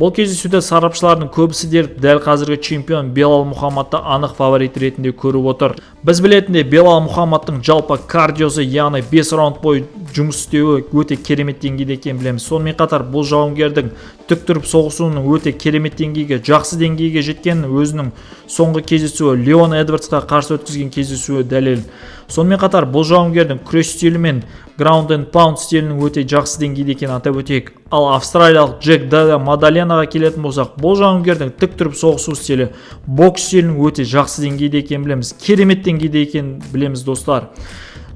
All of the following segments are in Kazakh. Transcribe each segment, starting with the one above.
Бұл кездесуде сарапшылардың көбісі дерлік дәл қазіргі чемпион Белал Мұхаммадты анық фаворит ретінде көріп отыр. Біз білетіндей, Белал Мұхаммадтың жалпы кардиосы, яғни 5 раунд бойы жұмыс істеуі өте керемет деңгейде екенін білеміз. Сонымен қатар бұл жауынгердің тік тұрып соғысуының өте керемет деңгейге, жақсы деңгейге жеткенін өзінің соңғы кездесуі, Леон Эдвардсқа қарсы өткізген кездесуі дәлел. Сонымен қатар бұл жауынгердің күрес стилі мен ground and pound стилінің өте жақсы деңгейде екенін атап өтейік. Ал австралиялық Джек Делла Мадаленаға келетін болсақ, бұл жауынгердің тік тұрып соғысу стилі, бокс стилінің өте жақсы деңгейде екенін білеміз, керемет деңгейде екенін білеміз, достар.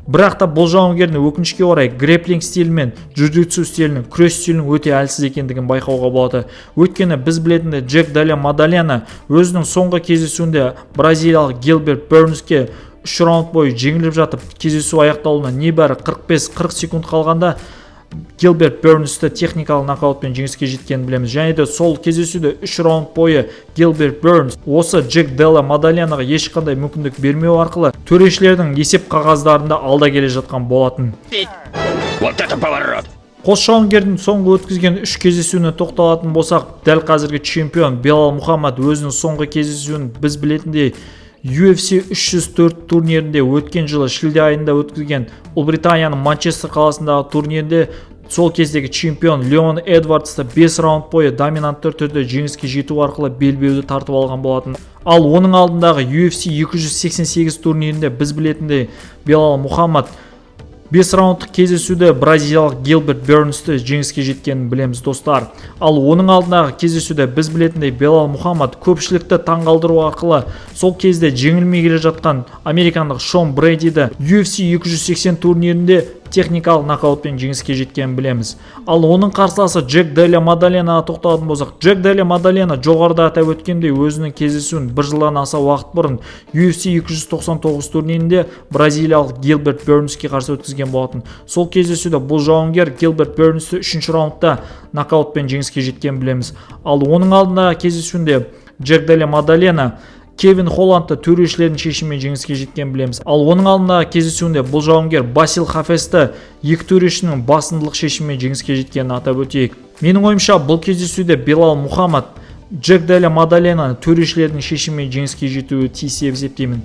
Бірақ та бұл жауынгердің, өкінішке орай, грэплинг стилі мен джиу-джитсу стилінің, күрес стилінің өте әлсіз екендігін байқауға болады. Өйткені біз білетіндей, Джек Делла Мадалена өзінің соңғы кездесуінде бразилиялық Гилберт Бернске 3 раунд бойы жеңіліп жатып, кездесу аяқталуына небәрі 45-40 секунд қалғанда Гилберт Бернсті техникалық нокаутпен жеңіске жеткенін білеміз. Және де сол кездесуде 3 раунд бойы Гилберт Бернс осы Джек Делла Мадаленаға ешқандай мүмкіндік бермеу арқылы төрешілердің есеп қағаздарында алда келе жатқан болатын. Вот это поворот! Қос жауынгердің соңғы өткізген үш кездесуіне тоқталатын болсақ, дәл қазіргі чемпион Белал Мұхаммад өзінің соңғы кездесуін, біз білетіндей, UFC 304 турнирінде, өткен жылы шілде айында өткізген Ұлыбританияның Манчестер қаласындағы турнирінде сол кездегі чемпион Леон Эдвардсты 5 раунд бойы доминантты түрде жеңіске жету арқылы белбеуді тартып алған болатын. Ал оның алдындағы UFC 288 турнирінде, біз білетіндей, Белал Мұхаммад 5 раундтық кездесуде бразилиялық Гилберт Бернсті жеңіске жеткенін білеміз, достар. Ал оның алдындағы кездесуде, біз білетіндей, Белал Мұхаммад көпшілікті таңғалдыру арқылы сол кезде жеңілмей келе жатқан американдық Шон Брэдиді UFC 280 турнирінде техникалық нокаутпен жеңіске жеткенін білеміз. Ал оның қарсыласы Джек Делла Мадаленаға тоқталатын болсақ, Джек Делла Мадалена жоғарыда атап өткендей, өзінің кездесуін бір жылдан аса уақыт бұрын UFC 299 турнирінде бразилиялық Гилберт Бернске қарсы өткізген болатын. Сол кездесуде бұл жауынгер Гилберт Бернсті үшінші раундта нокаутпен жеңіске жеткенін білеміз. Ал оның алдындағы кездесуінде Джек Делла Мадалена Кевин Холландты төрешілердің шешімімен жеңіске жеткенін білеміз. Ал оның алдындағы кездесуінде бұл жауынгер Басил Хафесті екі төрешінің басымдылық шешімімен жеңіске жеткенін атап өтейік. Менің ойымша, бұл кездесуде Белал Мұхаммад Джек Делла Мадаленаны төрешілердің шешімімен жеңіске жетуі тиіс деп есептеймін.